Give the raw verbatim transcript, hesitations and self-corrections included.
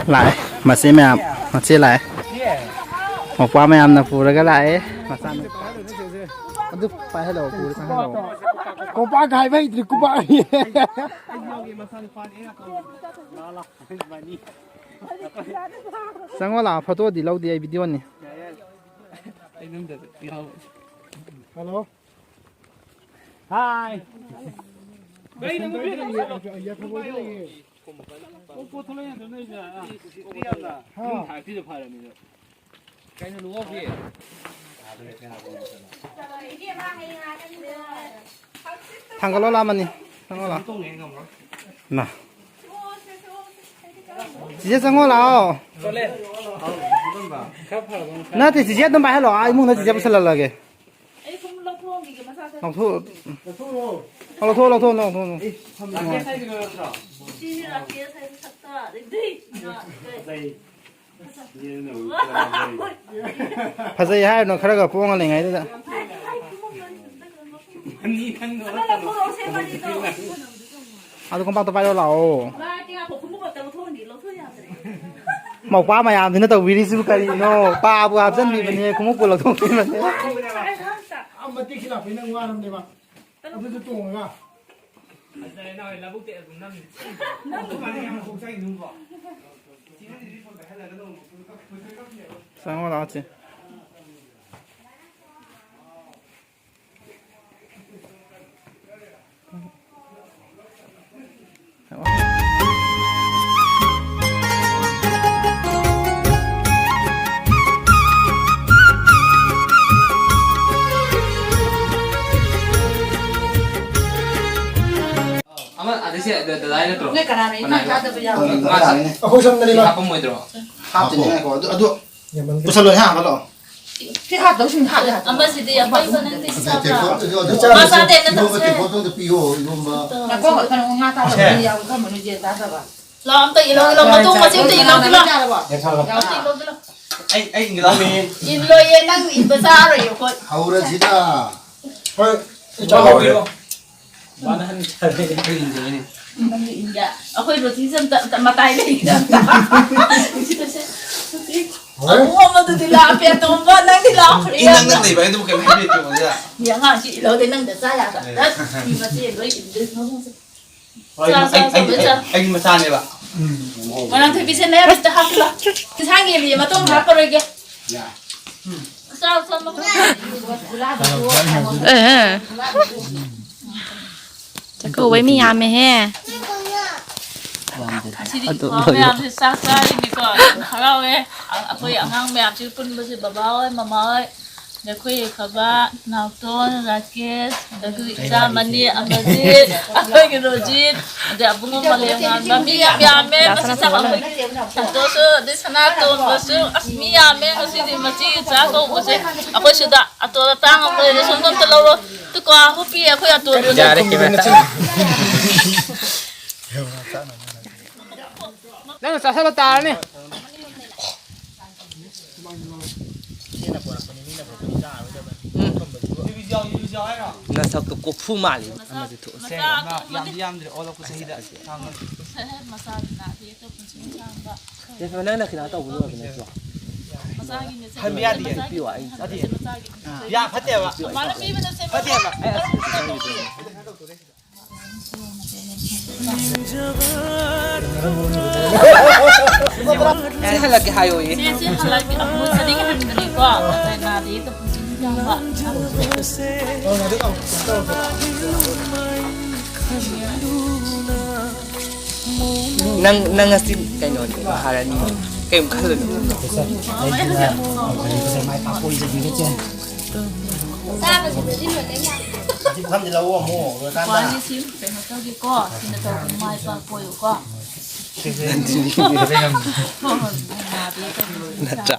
ꯂꯥꯛꯑꯦ, ꯃꯆꯦ ꯃꯌꯥꯝ, ꯃꯆꯦ ꯂꯥꯛꯑꯦ꯫ ꯃꯧꯄ꯭ꯋꯥ ꯃꯌꯥꯝꯅ ꯄꯨꯔꯒ ꯂꯥꯛꯑꯦ꯫ ꯃꯆꯥꯅꯨꯄꯥ꯫ ꯑꯗꯨ ꯄꯥꯏꯍꯜꯂꯛꯑꯣ, ꯄꯨꯔ ꯆꯪꯍꯜꯂꯛꯑꯣ꯫ ꯀꯣꯄꯥꯛ ꯍꯥꯏꯕ ꯍꯩꯇ꯭ꯔꯤ, ꯀꯣꯄꯥꯛ꯫ ꯆꯪꯉꯣ ꯂꯥꯛꯑꯣ, ꯐꯣꯇꯣꯗꯤ ꯂꯧꯗꯦ ꯑꯩ, ꯚꯤꯗꯤꯑꯣꯅꯤ꯫ ꯍꯜꯂꯣ꯫ ꯍꯥꯏ꯫ ꯀꯩꯅꯣ ꯃꯨꯛ ꯄꯤꯔꯤꯗꯣ? ꯑꯣ, ꯄꯣꯠ ꯊꯣꯛꯂꯛꯑꯦ ꯅꯠꯇ꯭ꯔꯣ ꯅꯣꯏꯁꯦ? ꯑꯥ, ꯁꯤꯗꯤ ꯌꯥꯝꯅ ꯍꯥ꯫ ꯌꯨꯝ ꯊꯥꯔꯛꯇ꯭ꯔꯤꯗꯣ ꯐꯔꯕꯅꯤꯗ꯫ ꯀꯩꯅꯣ ꯂꯨꯍꯣꯡꯈꯤ? ꯊꯥꯡꯒꯠꯂꯣ ꯂꯥꯛꯑꯝꯃꯅꯤ꯫ ꯆꯪꯉꯣ ꯂꯥꯛꯑꯣ꯫ ꯃꯥ꯫ ꯆꯤꯆꯦ ꯆꯪꯉꯣ ꯂꯥꯛꯑꯣ꯫ ꯅꯠꯇꯦ, ꯆꯤꯆꯦ ꯑꯗꯨꯝ ꯄꯥꯏꯍꯜꯂꯣ꯫ ꯑꯥ, ꯏꯃꯨꯡꯗ ꯆꯤꯆꯦ ꯄꯨꯁꯜꯍꯜꯂꯒꯦ꯫ ꯑꯩ ꯁꯨꯝ ꯂꯧꯊꯣꯛꯑꯝꯈꯤꯒꯦ ꯃꯁꯥꯁꯦ꯫ ꯂꯧꯊꯣꯛ-, ꯂꯧꯊꯣꯛꯑꯣ, ꯂꯧꯊꯣꯛꯑꯣ, ꯂꯧꯊꯣꯛꯑꯣ, ꯂꯧꯊꯣꯛꯑꯣ꯫ ꯁꯤꯁꯦ ꯔꯥꯀꯦꯁ ꯍꯥꯏꯕ ꯁꯛꯇ꯫ ꯑꯗꯩ ꯗꯨꯏ꯫ ꯐꯖꯩ ꯍꯥꯏꯔꯨꯅꯨ, ꯈꯔꯒ ꯄꯣꯡꯉ ꯂꯩꯉꯩꯗꯨꯗ꯫ ꯑꯗꯨ ꯀꯣꯝꯄꯥꯛꯇꯣ ꯄꯥꯏꯔꯣ ꯂꯥꯛꯑꯣ꯫ ꯃꯧꯄꯥ ꯃꯌꯥꯝꯁꯤꯅ ꯇꯧꯕꯤꯔꯤꯁꯤꯕꯨ ꯀꯔꯤꯅꯣ? ꯄꯥꯕꯨ ꯍꯥꯞꯆꯤꯟꯕꯤꯕꯅꯦ, ꯈꯣꯡꯎꯞꯄꯨ ꯂꯧꯊꯣꯛꯄꯤꯕꯅꯦ꯫ ꯃꯇꯦꯛꯁꯤ ꯂꯥꯛꯄꯩ ꯅꯪ ꯋꯥꯔꯝꯅꯦꯕ꯫ ꯑꯗꯨꯁꯨ ꯇꯣꯡꯉꯒ꯫ ꯆꯪꯉꯣ ꯂꯥꯛꯑꯣ ꯆꯦ꯫ ꯑꯃ ꯑꯗꯩꯁꯦ ꯗ-, ꯗꯗꯥꯏ ꯅꯠꯇ꯭ꯔꯣ? ꯅꯣꯏ ꯀꯅꯥꯅꯣ ꯏꯟꯁꯥꯡ ꯀꯅꯥꯅꯣ? ꯆꯥꯗꯕ ꯌꯥꯎꯒꯦ? ꯃꯥ ꯆꯥꯛ ꯑꯩꯈꯣꯏ ꯁꯣꯝꯗꯅꯦ ꯃꯥ꯫ ꯍꯥꯞꯄꯝꯃꯣꯏꯗ꯭ꯔꯣ? ꯍꯥꯞꯇꯦꯅꯦ, ꯉꯥꯏꯈꯣ꯫ ꯑꯗꯨ, ꯑꯗꯨ ꯌꯥꯝꯃꯟꯈ꯭ꯔꯦ꯫ ꯄꯨꯁꯜꯂꯣ, ꯏꯟꯁꯥꯡ ꯍꯥꯞꯍꯜꯂꯛꯑꯣ꯫ ꯁꯤ ꯍꯥꯞꯇꯧꯁꯤꯡ ꯍꯥꯞ ꯌꯥꯗ꯭ꯔꯣ? ꯑꯃꯁꯤꯗꯤ ꯑꯩꯈꯣꯏ ꯃꯅꯤꯡꯗꯤ ꯇꯦꯡꯀꯣꯠ ꯆꯥꯕ꯭ꯔꯥ? ꯇꯦꯡꯀꯣꯠꯇꯨꯁꯨ ꯑꯗꯨꯝ ꯃꯥ ꯆꯥꯗꯦ, ꯅꯪ ꯏꯔꯣꯟꯕ ꯆꯥꯁꯦ꯫ ꯇꯦꯡꯀꯣꯠꯇꯨ ꯑꯝꯇ ꯄꯤꯌꯣ, ꯏꯔꯣꯟꯕ꯫ ꯉꯥꯏꯈꯣ, ꯀꯩꯅꯣ, ꯉꯥ ꯆꯥꯗꯕ ꯃꯤ ꯌꯥꯎꯏ, ꯀꯔꯝꯕꯅꯣ ꯌꯦꯟ ꯆꯥꯗꯕ? ꯂꯥꯛꯑꯣ, ꯑꯝꯇ ꯏꯜꯂꯣ, ꯏꯜꯂꯣ, ꯃꯇꯣꯡ ꯃꯁꯤꯡ ꯑꯝꯇ ꯏꯜꯂꯣ, ꯏꯜꯂꯣ꯫ ꯆꯥꯔꯕꯣ? ꯑꯝꯇ ꯏꯜꯂꯣ, ꯏꯜꯂꯣ꯫ ꯑꯩ, ꯑꯩ ꯏꯜꯂꯣ꯫ ꯏꯜꯂꯣꯏꯌꯦ, ꯅꯪ ꯏꯟꯕ ꯆꯥꯔꯣꯏꯌꯦ ꯑꯩꯈꯣꯏ꯫ ꯍꯧꯔꯁꯤꯗ꯫ ꯍꯣꯏ, ꯆꯥꯍꯧꯔꯦ꯫ ꯃꯥꯅ ꯍꯟꯈ꯭ꯔꯦ꯫ ꯑꯩ ꯏꯟꯖꯔꯅꯤ꯫ ꯅꯪꯒꯤ ꯏꯟꯒ ꯑꯩꯈꯣꯏ ꯔꯣꯇꯤꯁꯦ ꯑꯝꯇ, ꯑꯝꯇ ꯃꯇꯥꯏ ꯂꯩꯒꯦ ꯑꯝꯇ꯫ ꯁꯤ ꯇꯧꯁꯦ꯫ ꯍꯣꯏ꯫ ꯑꯃꯨꯛ ꯑꯃꯗꯨꯗꯤ ꯂꯥꯛꯑ ꯄꯦꯇꯣꯝꯕ, ꯅꯪꯗꯤ ꯂꯥꯛꯈ꯭ꯔꯦ꯫ ꯏꯟ ꯅꯪ, ꯅꯪ ꯂꯩꯕ ꯑꯩ ꯑꯗꯨꯝ ꯀꯩꯝ ꯍꯥꯏꯕꯤꯔꯛꯇꯦ, ꯑꯣꯖꯥ꯫ ꯃꯤ ꯑꯉꯥꯡꯁꯤ ꯏꯜꯍꯧꯗꯦ, ꯅꯪꯗ ꯆꯥ ꯌꯥꯗ꯭ꯔꯥ? ꯃꯤ ꯃꯆꯦ ꯂꯣꯏ ꯏꯟꯗꯣꯏ ꯃꯕꯨꯡꯁꯦ꯫ ꯍꯣꯏ, ꯆꯥ, ꯑꯩ, ꯆꯥ, ꯑꯩ, ꯆꯥ, ꯑꯩ, ꯆꯥ꯫ ꯑꯩꯒꯤ ꯃꯆꯥꯅꯦꯕ꯫ ꯎꯝ꯫ ꯃꯣꯏꯔꯥꯡꯊꯣꯏꯕꯤꯁꯦ ꯅꯌꯥ ꯄꯤꯁꯇ ꯍꯥꯞꯆꯤꯜꯂꯣ꯫ ꯏꯟꯁꯥꯡ ꯌꯦꯟꯕꯤ ꯃꯇꯣꯡ ꯍꯥꯞꯄꯔꯣꯏꯒꯦ꯫ ꯌꯥ꯫ ꯆꯥꯎ, ꯆꯥꯎ, ꯃꯈꯣꯡ꯫ ꯑꯦ꯫ ꯆꯥꯛꯀꯧꯕꯩ ꯃꯤ ꯌꯥꯝꯃꯦꯍꯦ꯫ ꯉꯁꯤꯗꯤ ꯑꯗꯨ ꯏꯄ꯭ꯋꯥ ꯂꯣꯏꯔꯣ꯫ ꯃꯌꯥꯝꯁꯦ ꯆꯥꯛ ꯆꯥꯔꯤꯅꯤꯀꯣ꯫ ꯌꯥꯝ ꯍꯔꯥꯎꯋꯦ꯫ ꯑ-, ꯑꯩꯈꯣꯏ ꯑꯉꯥꯡ ꯃꯌꯥꯝꯁꯤꯒ ꯄꯨꯟꯕꯁꯦ, ꯕꯕꯥ ꯍꯣꯏ, ꯃꯃꯥ ꯍꯣꯏ, ꯑꯗꯩ ꯑꯩꯈꯣꯏ ꯈꯕ, ꯅꯥꯎꯇꯣꯟ, ꯔꯥꯀꯦꯁ, ꯑꯗꯒꯤ ꯏꯆꯥ ꯃꯅꯤ, ꯑꯃꯖꯤꯠ, ꯑꯩꯈꯣꯏꯒꯤ ꯔꯣꯖꯤꯠ, ꯑꯗꯩ ꯑꯕꯨꯡꯉꯣ ꯃꯂꯦꯝꯉꯥꯟꯕ, ꯃꯤ ꯌꯥꯝ ꯌꯥꯝꯃꯦ꯫ ꯉꯁꯤ ꯆꯥꯛ ꯑꯩꯈꯣꯏ ꯁꯟꯇꯣꯁꯁꯨ, ꯑꯗꯩ ꯁꯅꯥꯇꯣꯟꯕꯁꯨ, ꯑꯁ, ꯃꯤ ꯌꯥꯝꯃꯦ ꯉꯁꯤꯗꯤ꯫ ꯃꯆꯦꯒꯤ ꯆꯥꯛ ꯀꯧꯕꯁꯦ ꯑꯩꯈꯣꯏ ꯁꯤꯗ ꯑꯇꯣꯜ ꯑꯇꯥꯡ ꯑꯃ ꯂꯩꯔꯦ, ꯁꯣꯝꯗ ꯑꯝꯇ ꯂꯧꯔꯣ꯫ ꯇꯨꯀꯣ, ꯍꯨꯞꯄꯤ, ꯑꯩꯈꯣꯏ ꯑꯇꯣꯜ꯫ ꯌꯥꯔꯦ, ꯀꯩꯅꯣ꯫ ꯅꯪꯅ ꯆꯥꯁꯜꯂ ꯇꯥꯔꯅꯤ꯫ ꯅꯁꯛꯇꯣ ꯀꯣꯐꯨ ꯃꯥꯜꯂꯤ꯫ ꯑꯃꯗꯤ ꯊꯣꯛꯑꯁꯦ꯫ ꯃꯆꯥ ꯑꯇꯣꯝꯕꯅꯤ꯫ ꯌꯥꯝꯗꯤ ꯌꯥꯝꯗ꯭ꯔꯦ, ꯑꯣꯜꯂꯛꯄ ꯆꯍꯤꯗ꯫ ꯃꯆꯥꯗꯤ ꯅꯥꯗꯦ, ꯑꯗꯣ ꯄꯨꯟꯁꯤ ꯅꯨꯡꯁꯥꯡꯕ꯫ ꯌꯥꯏꯐꯕ, ꯅꯪꯅ ꯀꯩꯅꯣ ꯇꯧꯕ ꯂꯣꯏꯔꯕ ꯅꯠꯇ꯭ꯔꯣ? ꯃꯆꯥꯒꯤꯅꯦ, ꯁꯦ꯫ ꯍꯟꯕ ꯌꯥꯗꯤꯌꯦ꯫ ꯃꯆꯥꯒꯤꯅꯦ, ꯄꯤꯌꯣ, ꯑꯩ ꯁꯦ, ꯃꯆꯥꯒꯤꯅꯦ꯫ ꯌꯥ, ꯐꯠꯇꯦꯕ꯫ ꯃꯥꯅ ꯄꯤꯕꯅ ꯁꯦ, ꯐꯠꯇꯦꯕ꯫ ꯃꯆꯥꯒꯤꯅꯦ꯫ ꯁꯤ ꯍꯜꯂꯛꯀꯦ ꯍꯥꯏꯌꯣꯌꯦ꯫ ꯁꯤ, ꯁꯤ ꯍꯜꯂꯛꯀꯦ꯫ ꯑꯃꯨꯛ ꯁꯤꯗꯒꯤ ꯍꯟꯒꯅꯤꯀꯣ꯫ ꯅꯥꯗꯦ, ꯄꯨꯟꯁꯤ ꯅꯨꯡꯁꯥꯡꯕ꯫ ꯅꯪ, ꯅꯪ ꯉꯁꯤ ꯀꯩꯅꯣꯅꯤ, ꯐꯔꯅꯤ꯫ ꯀꯩꯝ ꯈꯜꯂꯨꯅꯨ꯫ ꯆꯥꯕꯁꯤꯗꯗꯤ ꯂꯣꯏꯅ ꯌꯥꯝ꯫ ꯑꯁꯤ ꯄꯨꯈꯝꯁꯤ ꯂꯧꯑꯣ ꯑꯃꯨꯛ ꯂꯣꯏꯔꯀꯥꯟꯗ꯫ ꯋꯥꯔꯤꯁꯤ ꯀꯩꯅꯣ ꯇꯧꯒꯦꯀꯣ, ꯁꯤꯅ ꯇꯧꯕ ꯃꯥꯏ ꯄꯥꯛꯄ ꯑꯣꯏꯌꯨꯀꯣ꯫ ꯍꯣꯏ, ꯍꯣꯏ, ꯅꯥꯗꯦ ꯇꯧꯕ ꯅꯠꯇ꯭ꯔꯥ?